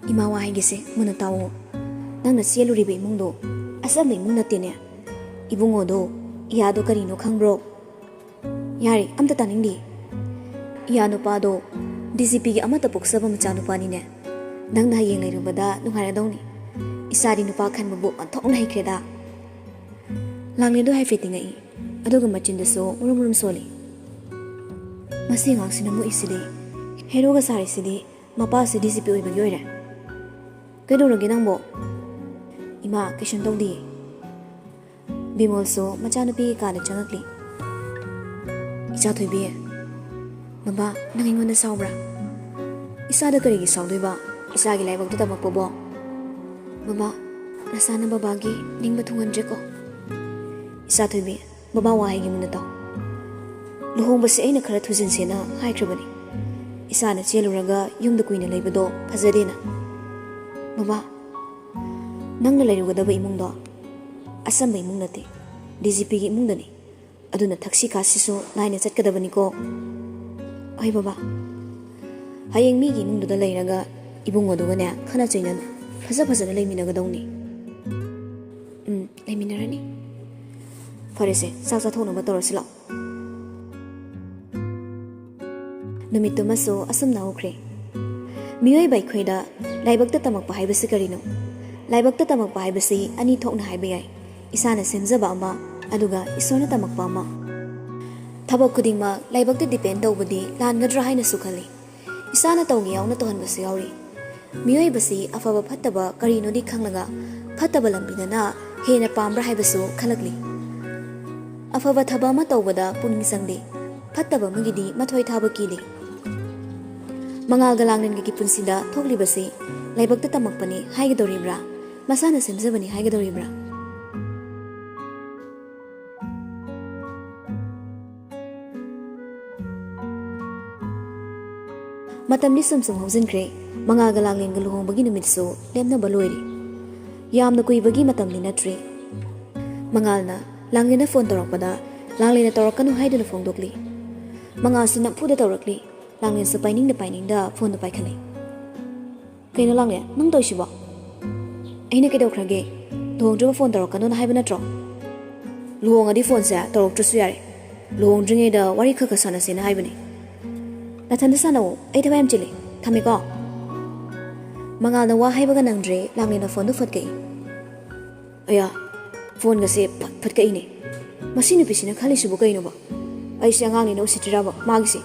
ꯏꯃꯥ ꯋꯥ ꯍꯥꯏꯒꯦꯁꯦ ꯃꯨꯟꯅ ꯇꯥꯎꯑꯣ꯫ ꯅꯪꯅ ꯆꯦꯜꯂꯨꯔꯤꯕ ꯏꯃꯨꯡꯗꯣ ꯑꯆꯝꯕ ꯏꯃꯨꯡ ꯅꯠꯇꯦꯅꯦ꯫ ꯏꯕꯨꯡꯉꯣꯗꯣ, ꯏꯌꯥꯗꯣ ꯀꯔꯤꯅꯣ ꯈꯪꯕ꯭ꯔꯣ? ꯌꯥꯔꯦ, ꯑꯝꯇ ꯇꯥꯅꯤꯡꯗꯦ꯫ ꯏꯌꯥ ꯅꯨꯄꯥꯗꯣ ꯗꯤ ꯖꯤ ꯄꯤꯒꯤ ꯑꯃꯠꯇ ꯄꯣꯛꯆꯕ ꯃꯆꯥꯅꯨꯄꯥꯅꯤꯅꯦ꯫ ꯅꯪꯅ ꯍꯌꯦꯡ ꯂꯩꯔꯨꯕꯗ ꯅꯨꯡꯉꯥꯏꯔꯗꯧꯅꯤ꯫ ꯏꯆꯥꯗꯤ ꯅꯨꯄꯥ ꯈꯟꯕꯕꯨ ꯑꯣꯟꯊꯣꯛꯅ ꯍꯩꯈ꯭ꯔꯦꯗ꯫ ꯂꯥꯡꯂꯦꯟꯗꯣ ꯍꯥꯏꯐꯦꯠ ꯇꯤꯡꯉꯛꯏ, ꯑꯗꯨꯒ ꯃꯆꯤꯟꯗꯁꯨ ꯃꯨꯔꯨꯝ ꯃꯨꯔꯨꯝ ꯁꯣꯜꯂꯤ꯫ ꯃꯁꯤ ꯑꯉꯥꯡꯁꯤꯅ ꯃꯨꯛꯏꯁꯤꯗꯤ, ꯍꯦꯔꯣꯒ ꯁꯥꯔꯤꯁꯤꯗꯤ ꯃꯄꯥꯁꯤ ꯗꯤ ꯖꯤ ꯄꯤ ꯑꯣꯏꯕꯒꯤ ꯑꯣꯏꯔꯦ꯫ ꯀꯩꯗꯧꯔꯒꯦ ꯅꯪꯕꯣ? ꯏꯃꯥ, ꯀꯩꯁꯨꯝ ꯇꯧꯗꯤꯌꯦ꯫ ꯕꯤꯃꯣꯜꯁꯨ ꯃꯆꯥꯅꯨꯄꯤꯒꯤ ꯀꯥꯗ ꯆꯪꯉꯛꯂꯤ꯫ ꯏꯆꯥ ꯊꯣꯏꯕꯤ, ꯕꯕꯥ, ꯅꯪ ꯑꯩꯉꯣꯟꯗ ꯁꯥꯎꯕ꯭ꯔꯥ? ꯏꯆꯥꯗ ꯀꯔꯤꯒꯤ ꯁꯥꯎꯗꯣꯏꯕ? ꯏꯆꯥꯒꯤ ꯂꯥꯏꯕꯛꯇ ꯇꯝꯃꯛꯄꯕꯣ? ꯕꯕꯥ, ꯅꯁꯥꯅ ꯕꯕꯥꯒꯤ ꯅꯤꯡꯕ ꯊꯨꯡꯍꯟꯗ꯭ꯔꯦꯀꯣ꯫ ꯏꯆꯥ ꯊꯣꯏꯕꯤ, ꯕꯕꯥ ꯋꯥ ꯍꯥꯏꯒꯦ ꯃꯨꯟꯅ ꯇꯥꯎ꯫ ꯂꯨꯍꯣꯡꯕꯁꯦ ꯑꯩꯅ ꯈꯔ ꯊꯨꯖꯤꯟꯁꯦꯅ ꯍꯥꯏꯈ꯭ꯔꯕꯅꯤ꯫ ꯏꯆꯥꯅ ꯆꯦꯜꯂꯨꯔꯒ ꯌꯨꯝꯗ ꯀꯨꯏꯅ ꯂꯩꯕꯗꯣ ꯐꯖꯗꯦꯅ꯫ ꯕꯕꯥ, ꯅꯪꯅ ꯂꯩꯔꯨꯒꯗꯕ ꯏꯃꯨꯡꯗꯣ ꯑꯆꯝꯕ ꯏꯃꯨꯡ ꯅꯠꯇꯦ, ꯗꯤ ꯖꯤ ꯄꯤꯒꯤ ꯏꯃꯨꯡꯗꯅꯤ꯫ ꯑꯗꯨꯅ ꯊꯛꯁꯤ ꯈꯥꯁꯤꯁꯨ ꯅꯥꯏꯅ ꯆꯠꯀꯗꯕꯅꯤꯀꯣ꯫ ꯍꯣꯏ ꯕꯕꯥ, ꯍꯌꯦꯡ ꯃꯤꯒꯤ ꯏꯃꯨꯡꯗꯨꯗ ꯂꯩꯔꯒ ꯏꯕꯨꯡꯉꯣꯗꯨꯒꯅꯦ ꯈꯠꯅ ꯆꯩꯅꯅ ꯐꯖ ꯐꯖꯅ ꯂꯩꯃꯤꯟꯅꯒꯗꯧꯅꯤ꯫ ꯎꯝ, ꯂꯩꯃꯤꯟꯅꯔꯅꯤ꯫ ꯐꯔꯦꯁꯦ, ꯆꯥꯛ ꯆꯥꯊꯣꯛꯅꯕ ꯇꯧꯔꯁꯤ ꯂꯥꯛꯑꯣ꯫ ꯅꯨꯃꯤꯠꯇꯨꯃꯁꯨ ꯑꯁꯨꯝꯅ ꯍꯧꯈ꯭ꯔꯦ꯫ ꯃꯤꯑꯣꯏꯕ ꯑꯩꯈꯣꯏꯗ ꯂꯥꯏꯕꯛꯇ ꯇꯝꯃꯛꯄ ꯍꯥꯏꯕꯁꯤ ꯀꯔꯤꯅꯣ? ꯂꯥꯏꯕꯛꯇ ꯇꯝꯃꯛꯄ ꯍꯥꯏꯕꯁꯤ ꯑꯅꯤ ꯊꯣꯛꯅ ꯍꯥꯏꯕ ꯌꯥꯏ, ꯏꯁꯥꯅ ꯁꯦꯝꯖꯕ ꯑꯃ, ꯑꯗꯨꯒ ꯏꯁꯣꯔꯅ ꯇꯝꯃꯛꯄ ꯑꯃ꯫ ꯊꯕꯛ ꯈꯨꯗꯤꯡꯃꯛ ꯂꯥꯏꯕꯛꯇ depend ꯇꯧꯕꯗꯤ ꯂꯥꯟꯒꯗ꯭ꯔꯥ ꯍꯥꯏꯅꯁꯨ ꯈꯜꯂꯤ꯫ ꯏꯁꯥꯅ ꯇꯧꯒꯦ ꯌꯥꯎꯅ ꯇꯧꯍꯟꯕꯁꯨ ꯌꯥꯎꯔꯤ꯫ ꯃꯤꯑꯣꯏꯕꯁꯤ ꯑꯐꯕ ꯐꯠꯇꯕ ꯀꯔꯤꯅꯣꯗꯤ ꯈꯪꯂꯒ ꯐꯠꯇꯕ ꯂꯝꯕꯤꯗꯅ ꯍꯦꯟꯅ ꯄꯥꯝꯕ꯭ꯔꯥ ꯍꯥꯏꯕꯁꯨ ꯈꯜꯂꯛꯂꯤ꯫ ꯑꯐꯕ ꯊꯕꯛ ꯑꯃ ꯇꯧꯕꯗ ꯄꯨꯛꯅꯤꯡ ꯆꯪꯗꯦ, ꯐꯠꯇꯕ ꯑꯃꯒꯤꯗꯤ ꯃꯊꯣꯏ ꯊꯥꯕ ꯀꯤꯗꯦ꯫ ꯃꯉꯥꯜꯒ ꯂꯥꯡꯂꯦꯟꯒꯒꯤ ꯄꯨꯟꯁꯤꯗ ꯊꯣꯛꯂꯤꯕꯁꯤ ꯂꯥꯏꯕꯛꯇ ꯇꯝꯃꯛꯄꯅꯤ ꯍꯥꯏꯒꯗꯧꯔꯤꯕ꯭ꯔꯥ, ꯃꯁꯥꯅ ꯁꯦꯝꯖꯕꯅꯤ ꯍꯥꯏꯒꯗꯧꯔꯤꯕ꯭ꯔꯥ? ꯃꯇꯝꯗꯤ ꯁꯨꯝ ꯁꯨꯝ ꯍꯧꯖꯤꯟꯈ꯭ꯔꯦ꯫ ꯃꯉꯥꯜꯒ ꯂꯥꯡꯂꯦꯟꯒ ꯂꯨꯍꯣꯡꯕꯒꯤ ꯅꯨꯃꯤꯠꯁꯨ ꯂꯦꯞꯅꯕ ꯂꯣꯏꯔꯦ꯫ ꯌꯥꯝꯅ ꯀꯨꯏꯕꯒꯤ ꯃꯇꯝꯗꯤ ꯅꯠꯇ꯭ꯔꯦ꯫ ꯃꯉꯥꯜꯅ ꯂꯥꯡꯂꯦꯟꯗ ꯐꯣꯟ ꯇꯧꯔꯛꯄꯗ ꯂꯥꯡꯂꯦꯟꯅ ꯇꯧꯔꯛꯀꯅꯨ ꯍꯥꯏꯗꯨꯅ ꯐꯣꯡꯗꯣꯛꯂꯤ꯫ ꯃꯉꯥꯜꯁꯨ ꯅꯝꯐꯨꯗ ꯇꯧꯔꯛꯂꯤ꯫ ꯂꯥꯡꯂꯦꯟꯁꯨ ꯄꯥꯏꯅꯤꯡꯗ ꯄꯥꯏꯅꯤꯡꯗ ꯐꯣꯟꯗꯨ ꯄꯥꯏꯈꯠꯂꯤ꯫ "ꯀꯩꯅꯣ ꯂꯥꯡꯂꯦꯟ, ꯅꯪ ꯇꯧꯔꯤꯁꯤꯕꯣ?" "ꯑꯩꯅ ꯀꯩꯗꯧꯈ꯭ꯔꯒꯦ? ꯂꯨꯍꯣꯡꯗ꯭ꯔꯤꯕ ꯐꯣꯟ ꯇꯧꯔꯛꯀꯅꯣꯅ ꯍꯥꯏꯕ ꯅꯠꯇ꯭ꯔꯣ?" "ꯂꯨꯍꯣꯡꯉꯗꯤ ꯐꯣꯟꯁꯦ ꯇꯧꯔꯛꯇ꯭ꯔꯁꯨ ꯌꯥꯔꯦ꯫ ꯂꯨꯍꯣꯡꯗ꯭ꯔꯤꯉꯩꯗ ꯋꯥꯔꯤ ꯈꯔ ꯈꯔ ꯁꯥꯟꯅꯁꯦꯅ ꯍꯥꯏꯕꯅꯦ꯫" "ꯅꯊꯟꯗ ꯁꯥꯟꯅꯧ, ꯑꯩ ꯊꯕꯛ ꯌꯥꯝ ꯆꯤꯜꯂꯤ꯫ ꯊꯝꯃꯦꯀꯣ꯫" ꯃꯉꯥꯜꯅ ꯋꯥ ꯍꯥꯏꯕꯒ ꯅꯪꯗ꯭ꯔꯦ, ꯂꯥꯡꯂꯦꯟꯅ ꯐꯣꯟꯗꯨ ꯐꯠ ꯀꯛꯏ꯫ "ꯑꯌꯥ, ꯐꯣꯟꯒꯁꯦ ꯐꯠ ꯐꯠ ꯀꯛꯏꯅꯦ꯫ ꯃꯁꯤ ꯅꯨꯄꯤꯁꯤꯅ ꯈꯜꯂꯤꯁꯤꯕꯨ ꯀꯩꯅꯣꯕ? ꯑꯩꯁꯦ ꯑꯉꯥꯡꯅꯤꯅ ꯎꯁꯤꯠꯇ꯭ꯔꯤꯔꯕ ꯃꯥꯒꯤꯁꯦ?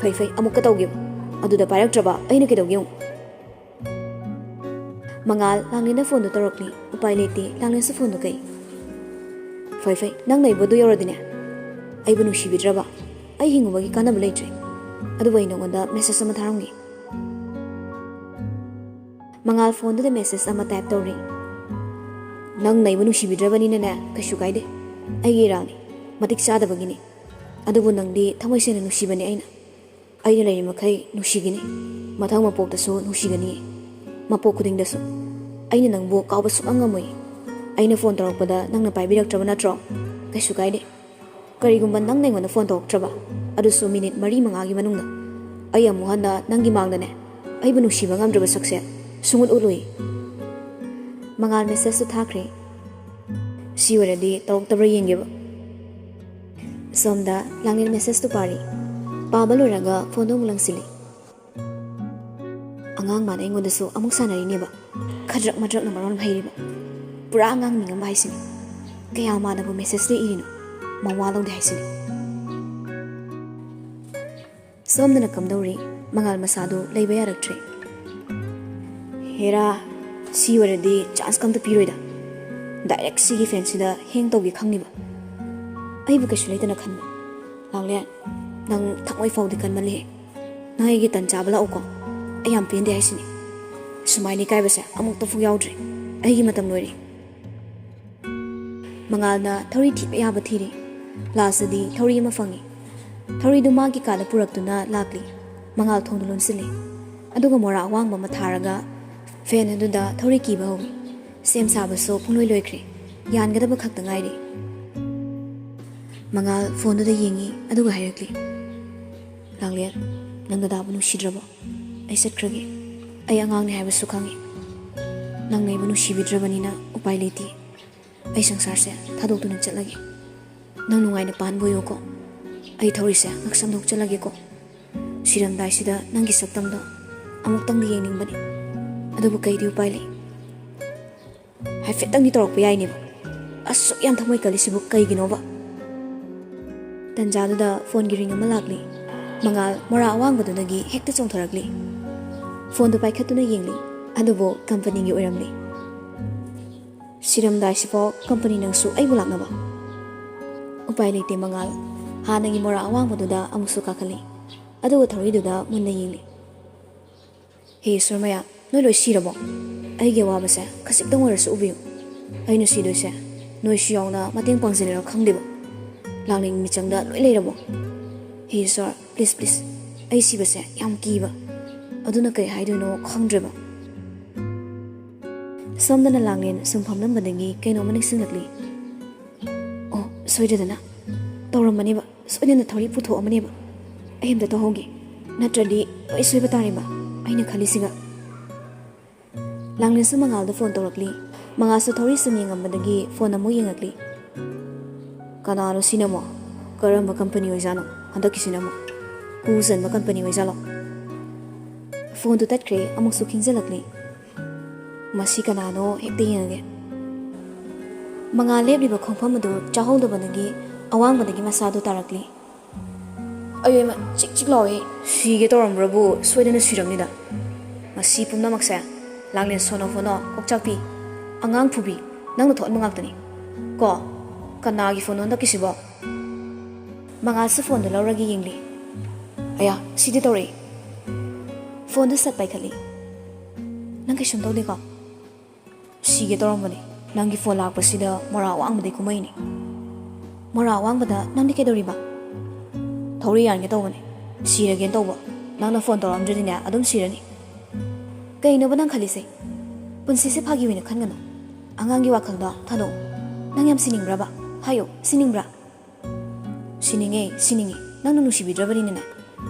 ꯐꯩ ꯐꯩ, ꯑꯃꯨꯛꯀ ꯇꯧꯒꯦꯕ꯫ ꯑꯗꯨꯗ ꯄꯥꯏꯔꯛꯇ꯭ꯔꯕ ꯑꯩꯅ ꯀꯩꯗꯧꯒꯦ ꯌꯦꯡꯉꯨ꯫" ꯃꯉꯥꯜ ꯂꯥꯡꯂꯦꯟꯗ ꯐꯣꯟꯗꯨ ꯇꯧꯔꯛꯂꯤ꯫ ꯎꯄꯥꯏ ꯂꯩꯇꯦ, ꯂꯥꯡꯂꯦꯟꯁꯨ ꯐꯣꯟꯗꯨ ꯀꯛꯏ꯫ "ꯐꯩ ꯐꯩ, ꯅꯪ ꯂꯩꯕꯗꯨ ꯌꯧꯔꯗꯤꯅꯦ, ꯑꯩꯕꯨ ꯅꯨꯡꯁꯤꯕꯤꯗ꯭ꯔꯕ? ꯑꯩ ꯍꯤꯡꯉꯨꯕꯒꯤ ꯀꯥꯟꯅꯕ ꯂꯩꯇ꯭ꯔꯦ꯫ ꯑꯗꯨꯕꯨ ꯑꯩ ꯅꯉꯣꯟꯗ ꯃꯦꯁꯦꯖ ꯑꯃ ꯊꯥꯔꯝꯒꯦ꯫" ꯃꯉꯥꯜ ꯐꯣꯟꯗꯨꯗ ꯃꯦꯁꯦꯖ ꯑꯃ ꯇꯥꯏꯞ ꯇꯧꯔꯤ꯫ "ꯅꯪꯅ ꯑꯩꯕꯨ ꯅꯨꯡꯁꯤꯕꯤꯗ꯭ꯔꯕꯅꯤꯅꯅꯦ, ꯀꯩꯁꯨ ꯀꯥꯏꯗꯦ꯫ ꯑꯩꯒꯤ ꯏꯔꯥꯜꯅꯤ꯫ ꯃꯇꯤꯛ ꯆꯥꯗꯕꯒꯤꯅꯤ꯫ ꯑꯗꯨꯕꯨ ꯅꯪꯗꯤ ꯊꯃꯣꯏ ꯁꯦꯡꯅ ꯅꯨꯡꯁꯤꯕꯅꯤ ꯑꯩꯅ꯫ ꯑꯩꯅ ꯂꯩꯔꯤ ꯃꯈꯩ ꯅꯨꯡꯁꯤꯒꯅꯤ꯫ ꯃꯊꯪ ꯃꯄꯣꯛꯇꯁꯨ ꯅꯨꯡꯁꯤꯒꯅꯤ꯫ ꯃꯄꯣꯛ ꯈꯨꯗꯤꯡꯗꯁꯨ꯫ ꯑꯩꯅ ꯅꯪꯕꯨ ꯀꯥꯎꯕ ꯁꯨꯛꯉꯝ ꯉꯝꯃꯣꯏ꯫ ꯑꯩꯅ ꯐꯣꯟ ꯇꯧꯔꯛꯄꯗ ꯅꯪꯅ ꯄꯥꯏꯕꯤꯔꯛꯇ꯭ꯔꯕ ꯅꯠꯇ꯭ꯔꯣ? ꯀꯩꯁꯨ ꯀꯥꯏꯗꯦ꯫ ꯀꯔꯤꯒꯨꯝꯕ ꯅꯪꯅ ꯑꯩꯉꯣꯟꯗ ꯐꯣꯟ ꯇꯧꯔꯛꯇ꯭ꯔꯕ, ꯑꯗꯨꯁꯨ ꯃꯤꯅꯤꯠ ꯃꯔꯤ ꯃꯉꯥꯒꯤ ꯃꯅꯨꯡꯗ, ꯑꯩ ꯑꯃꯨꯛ ꯍꯟꯅ ꯅꯪꯒꯤ ꯃꯥꯡꯗꯅꯦ, ꯑꯩꯕꯨ ꯅꯨꯡꯁꯤꯕ ꯉꯝꯗ꯭ꯔꯕ ꯁꯛꯁꯦ ꯁꯨꯡꯎꯠ ꯎꯠꯂꯣꯏ꯫" ꯃꯉꯥꯜ ꯃꯦꯁꯦꯖꯇꯨ ꯊꯥꯈ꯭ꯔꯦ꯫ ꯁꯤ ꯑꯣꯏꯔꯗꯤ ꯇꯧꯔꯛꯇꯕ꯭ꯔꯥ ꯌꯦꯡꯒꯦꯕ꯫ ꯁꯣꯝꯗ ꯂꯥꯡꯂꯦꯟ ꯃꯦꯁꯦꯖꯇꯨ ꯄꯥꯔꯤ꯫ ꯄꯥꯕ ꯂꯣꯏꯔꯒ ꯐꯣꯟꯗꯣ ꯑꯃꯨꯛ ꯂꯪꯁꯤꯜꯂꯤ꯫ ꯑꯉꯥꯡ ꯃꯥꯅ ꯑꯩꯉꯣꯟꯗꯁꯨ ꯑꯃꯨꯛ ꯁꯥꯟꯅꯔꯤꯅꯦꯕ꯫ ꯈꯗ꯭ꯔꯛ ꯃꯗ꯭ꯔꯛꯅ ꯃꯔꯣꯟ ꯑꯃ ꯍꯩꯔꯤꯕ꯫ ꯄꯨꯔꯥ ꯑꯉꯥꯡ ꯃꯤ ꯑꯃ ꯍꯥꯏꯁꯤꯅꯤ꯫ ꯀꯌꯥ ꯃꯥꯅꯕꯨ ꯃꯦꯁꯦꯖꯇ ꯏꯔꯤꯅꯣ? ꯃꯋꯥ ꯂꯧꯗꯦ ꯍꯥꯏꯁꯤꯅꯤ꯫ ꯁꯣꯝꯗꯅ ꯀꯝꯗꯧꯔꯤ? ꯃꯉꯥꯜ ꯃꯁꯥꯗꯨ ꯂꯩꯕ ꯌꯥꯔꯛꯇ꯭ꯔꯦ꯫ "ꯍꯦꯔꯥ, ꯁꯤ ꯑꯣꯏꯔꯗꯤ ꯆꯥꯟꯁ ꯀꯝꯇ ꯄꯤꯔꯣꯏꯗ꯫ ꯗꯥꯏꯔꯦꯛ ꯁꯤꯒꯤ ꯐꯦꯟꯁꯤꯗ ꯍꯦꯡ ꯇꯧꯒꯦ ꯈꯪꯅꯤꯕ꯫ ꯑꯩꯕꯨ ꯀꯩꯁꯨ ꯂꯩꯇꯅ ꯈꯟꯕ꯫ ꯂꯥꯡꯂꯦꯟ, ꯅꯪ ꯊꯃꯣꯏ ꯐꯥꯎꯗꯤ ꯀꯟꯃꯜꯂꯤꯍꯦ꯫ ꯅꯪ ꯑꯩꯒꯤ ꯇꯟ ꯆꯥꯕ ꯂꯥꯛꯎꯀꯣ꯫ ꯑꯩ ꯌꯥꯝ ꯄꯦꯟꯗꯦ ꯍꯥꯏꯁꯤꯅꯤ꯫ ꯁꯨꯃꯥꯏꯅ ꯏꯀꯥꯏꯕꯁꯦ ꯑꯃꯨꯛꯇꯐꯥꯎ ꯌꯥꯎꯗ꯭ꯔꯤ ꯑꯩꯒꯤ ꯃꯇꯝ ꯂꯣꯏꯔꯦ꯫" ꯃꯉꯥꯜꯅ ꯊꯧꯔꯤ ꯊꯤꯕ ꯌꯥꯕ ꯊꯤꯔꯤ꯫ ꯂꯥꯁꯇꯗꯤ ꯊꯧꯔꯤ ꯑꯃ ꯐꯪꯉꯤ꯫ ꯊꯧꯔꯤꯗꯨ ꯃꯥꯒꯤ ꯀꯥꯗ ꯄꯨꯔꯛꯇꯨꯅ ꯂꯥꯛꯂꯤ꯫ ꯃꯉꯥꯜ ꯊꯣꯡꯗꯨ ꯂꯣꯟꯁꯤꯜꯂꯤ꯫ ꯑꯗꯨꯒ ꯃꯣꯔꯥ ꯑꯋꯥꯡꯕ ꯑꯃ ꯊꯥꯔꯒ ꯐꯦꯟ ꯑꯗꯨꯗ ꯊꯧꯔꯤ ꯀꯤꯕ ꯍꯧꯏ꯫ ꯁꯦꯝ ꯁꯥꯕꯁꯨ ꯄꯨꯡꯂꯣꯏ ꯂꯣꯏꯈ꯭ꯔꯦ꯫ ꯌꯥꯟꯒꯗꯕ ꯈꯛꯇ ꯉꯥꯏꯔꯤ꯫ ꯃꯉꯥꯜ ꯐꯣꯟꯗꯨꯗ ꯌꯦꯡꯉꯤ, ꯑꯗꯨꯒ ꯍꯥꯏꯔꯛꯂꯤ, "ꯂꯥꯡꯂꯦꯟ, ꯅꯪ ꯗꯗꯥꯕꯨ ꯅꯨꯡꯁꯤꯗ꯭ꯔꯕꯣ? ꯑꯩ ꯆꯠꯈ꯭ꯔꯒꯦ꯫ ꯑꯩ ꯑꯉꯥꯡꯅꯤ ꯍꯥꯏꯕꯁꯨ ꯈꯪꯉꯤ꯫ ꯅꯪꯅ ꯑꯩꯕꯨ ꯅꯨꯡꯁꯤꯕꯤꯗ꯭ꯔꯕꯅꯤꯅ ꯎꯄꯥꯏ ꯂꯩꯇꯦ꯫ ꯑꯩ ꯁꯪꯁꯥꯔꯁꯦ ꯊꯥꯗꯣꯛꯇꯨꯅ ꯆꯠꯂꯒꯦ꯫ ꯅꯪ ꯅꯨꯡꯉꯥꯏꯅ ꯄꯥꯟꯕ ꯑꯣꯏꯌꯨꯀꯣ꯫ ꯑꯩ ꯊꯧꯔꯤꯁꯦ ꯉꯛꯁꯝꯗ ꯍꯨꯛꯆꯜꯂꯒꯦꯀꯣ꯫ ꯁꯤꯔꯝꯗꯥꯏꯁꯤꯗ ꯅꯪꯒꯤ ꯁꯛꯇꯝꯗꯣ ꯑꯃꯨꯛꯇꯪꯗꯤ ꯌꯦꯡꯅꯤꯡꯕꯅꯤ꯫ ꯑꯗꯨꯕꯨ ꯀꯩꯗꯤ ꯎꯄꯥꯏ ꯂꯩ? ꯍꯥꯏꯐꯦꯠꯇꯪꯗꯤ ꯇꯧꯔꯛꯄ ꯌꯥꯏꯅꯦꯕ꯫ ꯑꯁꯨꯛ ꯌꯥꯝ ꯊꯃꯣꯏ ꯀꯜꯂꯤꯁꯤꯕꯨ ꯀꯩꯒꯤꯅꯣꯕ?" ꯇꯟꯖꯥꯗꯨꯗ ꯐꯣꯟꯒꯤ ꯔꯤꯡ ꯑꯃ ꯂꯥꯛꯂꯤ꯫ ꯃꯉꯥꯜ ꯃꯣꯔꯥ ꯑꯋꯥꯡꯕꯗꯨꯗꯒꯤ ꯍꯦꯛꯇ ꯆꯣꯡꯊꯔꯛꯂꯤ꯫ ꯐꯣꯟꯗꯨ ꯄꯥꯏꯈꯠꯇꯨꯅ ꯌꯦꯡꯂꯤ, ꯑꯗꯨꯕꯨ ꯀꯝꯄꯅꯤꯒꯤ ꯑꯣꯏꯔꯝꯂꯤ꯫ "ꯁꯤꯔꯝꯗꯥꯏꯁꯤꯐꯥꯎ ꯀꯝꯄꯅꯤ ꯅꯪꯁꯨ ꯑꯩꯕꯨ ꯂꯥꯛꯅꯕ?" ꯎꯄꯥꯏ ꯂꯩꯇꯦ ꯃꯉꯥꯜ꯫ ꯍꯥꯟꯅꯒꯤ ꯃꯣꯔꯥ ꯑꯋꯥꯡꯕꯗꯨꯗ ꯑꯃꯨꯛꯁꯨ ꯀꯥꯈꯠꯂꯤ, ꯑꯗꯨꯒ ꯊꯧꯔꯤꯗꯨꯗ ꯃꯨꯟꯅ ꯌꯦꯡꯂꯤ꯫ "ꯍꯦ ꯏꯁꯣꯔ ꯃꯌꯥꯝ, ꯅꯣꯏ ꯂꯣꯏ ꯁꯤꯔꯕꯣ? ꯑꯩꯒꯤ ꯑꯋꯥꯕꯁꯦ ꯈꯖꯤꯛꯇꯪ ꯑꯣꯏꯔꯁꯨ ꯎꯕꯤꯌꯨ꯫ ꯑꯩꯅ ꯁꯤꯗꯣꯏꯁꯦ ꯅꯣꯏꯁꯨ ꯌꯥꯎꯅ ꯃꯇꯦꯡ ꯄꯥꯡꯖꯅꯔꯣ ꯈꯪꯗꯦꯕ꯫ ꯂꯥꯡꯂꯦꯟ ꯃꯤꯆꯪꯗ ꯂꯣꯏ ꯂꯩꯔꯕꯣ? ꯍꯦ ꯏꯁꯣꯔ, please, please, ꯑꯩ ꯁꯤꯕꯁꯦ ꯌꯥꯝ ꯀꯤꯕ꯫ ꯑꯗꯨꯅ ꯀꯩ ꯍꯥꯏꯗꯣꯏꯅꯣ ꯈꯪꯗ꯭ꯔꯦꯕ꯫" ꯁꯣꯝꯗꯅ ꯂꯥꯡꯂꯦꯟ ꯁꯨꯝ ꯐꯝꯂꯝꯕꯗꯒꯤ ꯀꯩꯅꯣꯝꯃ ꯅꯤꯡꯁꯤꯡꯂꯛꯂꯤ꯫ "ꯑꯣ, ꯁꯣꯏꯗꯗꯅ ꯇꯧꯔꯝꯃꯅꯦꯕ, ꯁꯣꯏꯗꯅ ꯊꯧꯔꯤ ꯄꯨꯊꯣꯛꯑꯝꯃꯅꯦꯕ꯫ ꯑꯩ ꯑꯝꯇ ꯇꯧꯍꯧꯒꯦ, ꯅꯠꯇ꯭ꯔꯗꯤ ꯂꯣꯏ ꯁꯣꯏꯕ ꯇꯥꯔꯦꯕ ꯑꯩꯅ ꯈꯜꯂꯤꯁꯤꯒ꯫" ꯂꯥꯡꯂꯦꯟꯁꯨ ꯃꯉꯥꯜꯗ ꯐꯣꯟ ꯇꯧꯔꯛꯂꯤ꯫ ꯃꯉꯥꯜꯁꯨ ꯊꯧꯔꯤ ꯁꯨꯝ ꯌꯦꯡꯉꯝꯕꯗꯒꯤ ꯐꯣꯟ ꯑꯃꯨꯛ ꯌꯦꯡꯉꯛꯂꯤ꯫ "ꯀꯅꯥꯅꯣ ꯁꯤꯅꯃꯣ? ꯀꯔꯝꯕ ꯀꯝꯄꯅꯤ ꯑꯣꯏꯖꯥꯠꯅꯣ ꯍꯟꯗꯛꯀꯤꯁꯤꯅꯃꯣ? ꯀꯨ ꯆꯟꯕ ꯀꯝꯄꯅꯤ ꯑꯣꯏꯖꯥꯠꯂꯣ?" ꯐꯣꯟꯗꯨ ꯇꯠꯈ꯭ꯔꯦ꯫ ꯑꯃꯨꯛꯁꯨ ꯈꯤꯡꯖꯤꯜꯂꯛꯂꯤ꯫ "ꯃꯁꯤ ꯀꯅꯥꯅꯣ ꯍꯦꯛꯇ ꯌꯦꯡꯉꯒꯦ꯫" ꯃꯉꯥꯜ ꯂꯦꯞꯂꯤꯕ ꯈꯣꯡꯐꯝ ꯑꯗꯨ ꯆꯥꯍꯧꯗꯕꯗꯒꯤ ꯑꯋꯥꯡꯕꯗꯒꯤ ꯃꯁꯥꯗꯨ ꯇꯥꯔꯛꯂꯤ꯫ "ꯑꯌꯣ ꯏꯃꯥ, ꯆꯤꯛ ꯆꯤꯛ ꯂꯥꯎꯋꯦ꯫ ꯁꯤꯒꯦ ꯇꯧꯔꯝꯕ꯭ꯔꯕꯨ ꯁꯣꯏꯗꯅ ꯁꯤꯔꯝꯅꯤꯗ꯫ ꯃꯁꯤ ꯄꯨꯝꯅꯃꯛꯁꯦ ꯂꯥꯡꯂꯦꯟ ꯁꯣꯅꯣ ꯐꯣꯅꯣ, ꯀꯣꯛꯆꯥꯛꯄꯤ, ꯑꯉꯥꯡ ꯐꯨꯕꯤ, ꯅꯪꯅ ꯊꯣꯛꯍꯟꯕ ꯉꯥꯛꯇꯅꯤ꯫ ꯀꯣ, ꯀꯅꯥꯒꯤ ꯐꯣꯟꯅꯣ ꯍꯟꯗꯛꯀꯤꯁꯤꯕꯣ?" ꯃꯉꯥꯜꯁꯨ ꯐꯣꯟꯗꯨ ꯂꯧꯔꯒ ꯌꯦꯡꯂꯤ꯫ "ꯑꯌꯥ, ꯁꯤꯗꯤ ꯇꯧꯔꯛꯏ꯫" ꯐꯣꯟꯗꯨ ꯁꯠ ꯄꯥꯏꯈꯠꯂꯤ꯫ "ꯅꯪ ꯀꯩꯁꯨꯝ ꯇꯧꯗꯦꯀꯣ?" "ꯁꯤꯒꯦ ꯇꯧꯔꯝꯕꯅꯦ꯫ ꯅꯪꯒꯤ ꯐꯣꯟ ꯂꯥꯛꯄꯁꯤꯗ ꯃꯣꯔꯥ ꯑꯋꯥꯡꯕꯗꯩ ꯀꯨꯝꯃꯛꯏꯅꯦ꯫" "ꯃꯣꯔꯥ ꯑꯋꯥꯡꯕꯗ ꯅꯪꯗꯤ ꯀꯩꯗꯧꯔꯤꯕ?" "ꯊꯧꯔꯤ ꯌꯥꯟꯒꯦ ꯇꯧꯕꯅꯦ, ꯁꯤꯔꯒꯦꯅ ꯇꯧꯕ꯫" ꯅꯪꯅ ꯐꯣꯟ ꯇꯧꯔꯛꯑꯝꯗ꯭ꯔꯗꯤꯅꯦ, ꯑꯗꯨꯝ ꯁꯤꯔꯅꯤ꯫ ꯀꯩꯅꯣꯕ ꯅꯪ ꯈꯜꯂꯤꯁꯦ? ꯄꯨꯟꯁꯤꯁꯦ ꯐꯥꯒꯤ ꯑꯣꯏꯅ ꯈꯟꯒꯅꯨ꯫ ꯑꯉꯥꯡꯒꯤ ꯋꯥꯈꯜꯗꯣ ꯊꯥꯗꯣꯛꯑꯣ꯫ ꯅꯪ ꯌꯥꯝ ꯁꯤꯅꯤꯡꯕ꯭ꯔꯕ? ꯍꯥꯏꯌꯣ, ꯁꯤꯅꯤꯡꯕ꯭ꯔꯥ? ꯁꯤꯅꯤꯡꯉꯦ, ꯁꯤꯅꯤꯡꯉꯦ꯫ ꯅꯪꯅ ꯅꯨꯡꯁꯤꯕꯤꯗ꯭ꯔꯕꯅꯤꯅꯅꯦ,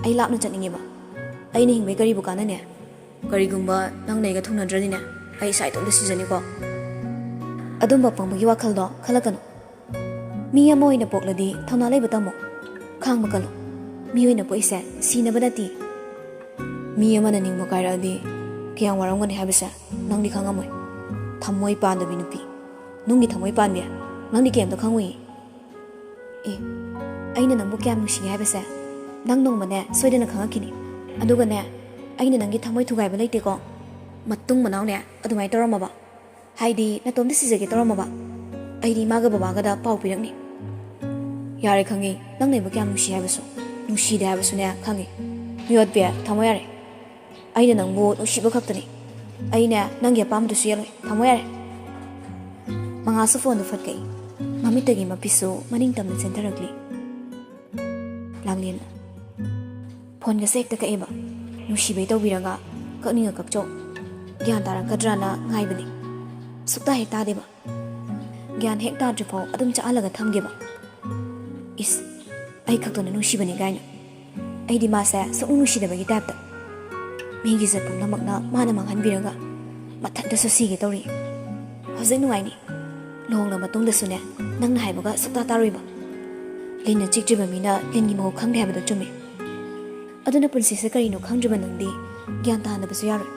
ꯑꯩ ꯂꯥꯞꯅ ꯆꯠꯅꯤꯡꯉꯦꯕ꯫ ꯑꯩꯅ ꯍꯤꯡꯕꯩ ꯀꯔꯤꯕꯨ ꯀꯥꯟꯅꯅꯤ? ꯀꯔꯤꯒꯨꯝꯕ ꯅꯪꯅ ꯑꯩꯒ ꯊꯨꯡꯅꯗ꯭ꯔꯗꯤꯅꯦ, ꯑꯩ ꯏꯁꯥ ꯏꯇꯣꯝꯇ ꯁꯤꯖꯅꯤꯀꯣ꯫ ꯑꯗꯨꯝꯕ ꯄꯪꯕꯒꯤ ꯋꯥꯈꯜꯗꯣ ꯈꯜꯂꯛꯀꯅꯨ꯫ ꯃꯤ ꯑꯃ ꯑꯣꯏꯅ ꯄꯣꯛꯂꯗꯤ ꯊꯧꯅꯥ ꯂꯩꯕ ꯇꯝꯃꯨ, ꯈꯥꯡꯕ ꯀꯜꯂꯨ꯫ ꯃꯤ ꯑꯣꯏꯅ ꯄꯣꯛꯏꯁꯦ ꯁꯤꯅꯕ ꯅꯠꯇꯦ꯫ ꯃꯤ ꯑꯃꯅ ꯅꯤꯡꯕ ꯀꯥꯏꯔꯛꯑꯗꯤ ꯀꯌꯥꯝ ꯋꯥꯔꯝꯒꯅꯤ ꯍꯥꯏꯕꯁꯦ ꯅꯪꯗꯤ ꯈꯪꯉꯝꯃꯣꯏ꯫ ꯊꯃꯣꯏ ꯄꯥꯟꯗꯕꯤ ꯅꯨꯄꯤ, ꯅꯨꯡꯒꯤ ꯊꯃꯣꯏ ꯄꯥꯟꯕꯤ, ꯅꯪꯗꯤ ꯀꯩꯝꯇ ꯈꯪꯉꯨꯏ꯫ ꯑꯦ, ꯑꯩꯅ ꯅꯪꯕꯨ ꯀꯌꯥꯝ ꯅꯨꯡꯁꯤꯒꯦ ꯍꯥꯏꯕꯁꯦ ꯅꯪ ꯅꯣꯡꯃꯅꯦ ꯁꯣꯏꯗꯅ ꯈꯪꯉꯛꯈꯤꯅꯤ꯫ ꯑꯗꯨꯒꯅꯦ, ꯑꯩꯅ ꯅꯪꯒꯤ ꯊꯃꯣꯏ ꯊꯨꯒꯥꯏꯕ ꯂꯩꯇꯦꯀꯣ꯫ ꯃꯇꯨꯡ ꯃꯅꯥꯎꯅꯦ ꯑꯗꯨꯃꯥꯏꯅ ꯇꯧꯔꯝꯃꯕ? ꯍꯥꯏꯗꯤ ꯅꯇꯣꯝꯇ ꯁꯤꯖꯒꯦ ꯇꯧꯔꯝꯃꯕ? ꯑꯩꯗꯤ ꯏꯃꯥꯒ ꯕꯕꯥꯒꯗ ꯄꯥꯎ ꯄꯤꯔꯛꯅꯤ꯫ ꯌꯥꯔꯦ, ꯈꯪꯉꯤ ꯅꯪꯅ ꯑꯩꯕꯨ ꯀꯌꯥꯝ ꯅꯨꯡꯁꯤ ꯍꯥꯏꯕꯁꯨ, ꯅꯨꯡꯁꯤꯗꯦ ꯍꯥꯏꯕꯁꯨꯅꯦ ꯈꯪꯉꯤ꯫ ꯃꯤꯑꯣꯠꯄꯤ, ꯊꯝꯃꯣ ꯌꯥꯔꯦ꯫ ꯑꯩꯅ ꯅꯪꯕꯨ ꯅꯨꯡꯁꯤꯕ ꯈꯛꯇꯅꯤ꯫ ꯑꯩꯅꯦ ꯅꯪꯒꯤ ꯑꯄꯥꯝꯕꯗꯨꯁꯨ ꯌꯦꯜꯂꯣꯏ꯫ ꯊꯝꯃꯣ ꯌꯥꯔꯦ꯫ ꯃꯉꯥꯁꯨ ꯐꯣꯟꯗꯨ ꯐꯠ ꯀꯛꯏ꯫ ꯃꯃꯤꯠꯇꯒꯤ ꯃꯄꯤꯁꯨ ꯃꯅꯤꯡ ꯇꯝꯅ ꯆꯦꯟꯊꯔꯛꯂꯤ꯫ ꯂꯥꯡꯂꯦꯟꯅ ꯐꯣꯟꯒꯁꯦ ꯍꯦꯛꯇ ꯀꯛꯑꯦꯕ꯫ ꯅꯨꯡꯁꯤꯕꯩ ꯇꯧꯕꯤꯔꯒ ꯀꯛꯅꯤꯡꯉ ꯀꯛꯆꯧ꯫ ꯒ꯭ꯌꯥꯟ ꯇꯥꯔꯛꯀꯗ꯭ꯔꯅ ꯉꯥꯏꯕꯅꯤ꯫ ꯁꯨꯛꯇꯥ ꯍꯦꯛ ꯇꯥꯗꯦꯕ꯫ ꯒ꯭ꯌꯥꯟ ꯍꯦꯛ ꯇꯥꯗ꯭ꯔꯤꯐꯥꯎ ꯑꯗꯨꯝ ꯆꯥꯛꯍꯜꯂꯒ ꯊꯝꯒꯦꯕ꯫ ꯏꯁ, ꯑꯩ ꯈꯛꯇꯅ ꯅꯨꯡꯁꯤꯕꯅꯤ ꯀꯥꯏꯅ꯫ ꯑꯩꯗꯤ ꯃꯥꯁꯦ ꯁꯨꯛꯅꯨꯡ ꯅꯨꯡꯁꯤꯗꯕꯒꯤ ꯇꯥꯏꯞꯇ꯫ ꯃꯤꯒꯤ ꯏꯖꯠ ꯄꯨꯝꯅꯃꯛꯅ ꯃꯥꯅ ꯃꯥꯡꯍꯟꯕꯤꯔꯒ ꯃꯊꯟꯇꯁꯨ ꯁꯤꯒꯦ ꯇꯧꯔꯤ꯫ ꯍꯧꯖꯤꯛ ꯅꯨꯡꯉꯥꯏꯅꯤ꯫ ꯂꯨꯍꯣꯡꯂ ꯃꯇꯨꯡꯗꯁꯨꯅꯦ, ꯅꯪꯅ ꯍꯥꯏꯕꯒ ꯁꯨꯛꯇꯥ ꯇꯥꯔꯣꯏꯕ꯫ ꯂꯤꯟꯅ ꯆꯤꯛꯇ꯭ꯔꯤꯕ ꯃꯤꯅ ꯂꯤꯟꯒꯤ ꯃꯍꯨ ꯈꯪꯗꯦ ꯍꯥꯏꯕꯗꯣ ꯆꯨꯝꯃꯤ꯫ ꯑꯗꯨꯅ ꯄꯨꯟꯁꯤꯁꯦ ꯀꯔꯤꯅꯣ ꯈꯪꯗ꯭ꯔꯤꯕ ꯅꯪꯗꯤ ꯒ꯭ꯌꯥꯟ ꯇꯥꯅꯕꯁꯨ ꯌꯥꯔꯣꯏ꯫